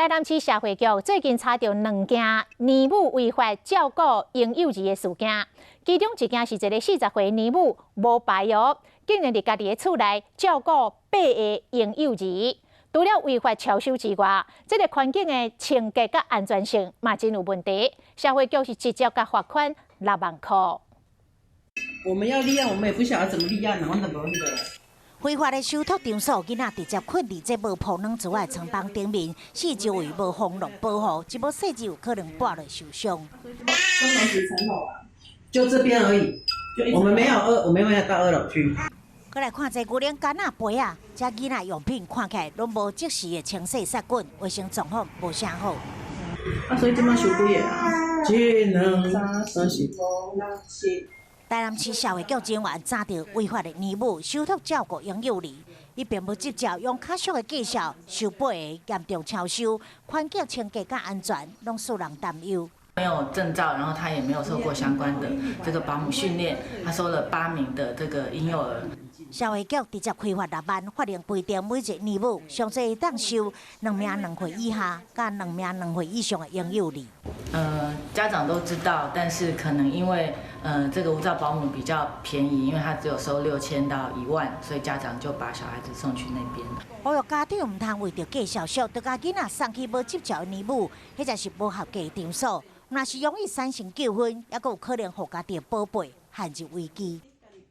台南市社會局最近查著兩件奶母違法照顧嬰幼兒的事件，其中一件是一个40歲奶母無牌哦，竟然佇家己的厝內照顧八个嬰幼兒。除了違法超收之外，這個環境的清潔佮安全性嘛真有問題。社會局是直接共罰款6萬箍。我們要立案，我們也不曉得怎麼立案，然後怎麼那個。非法的收托場所，囡仔直接睏佇這無鋪軟苧仔的床房頂面，四周圍無防浪保護，一無細緻有可能跌落受傷。幾層樓啊？就這邊而已，我們沒有二，我們沒有到二樓去。閣來看這牛奶罐仔杯仔，這囡仔用品看起來攏無即時的清洗殺菌，衛生狀況無啥好。啊，所以這馬收幾个啊？一、兩、三、四、五、六、七。台南市社會局人員查著違法的奶母收托照顧嬰幼兒，伊並無執照，用較俗的價數收八個，嚴重超收，環境清潔佮安全攏使人擔憂。沒有證照，然後他也沒有受過相關的這個保姆訓練，他收了八名的這個嬰幼兒。社會局直接開罰6萬，法令規定每一個奶母上濟會當收兩名2歲以下，佮兩名兩歲以上的嬰幼兒。家長都知道，但是可能因為這個無照保姆比較便宜，因為他只有收6000到1萬，所以家長就把小孩子送去那邊。呼籲家長毋通為著價數俗，就共囡仔送去無執照的奶母，或者是無合格的場所，若是容易產生糾紛，猶閣有可能予家己的寶貝陷入危機。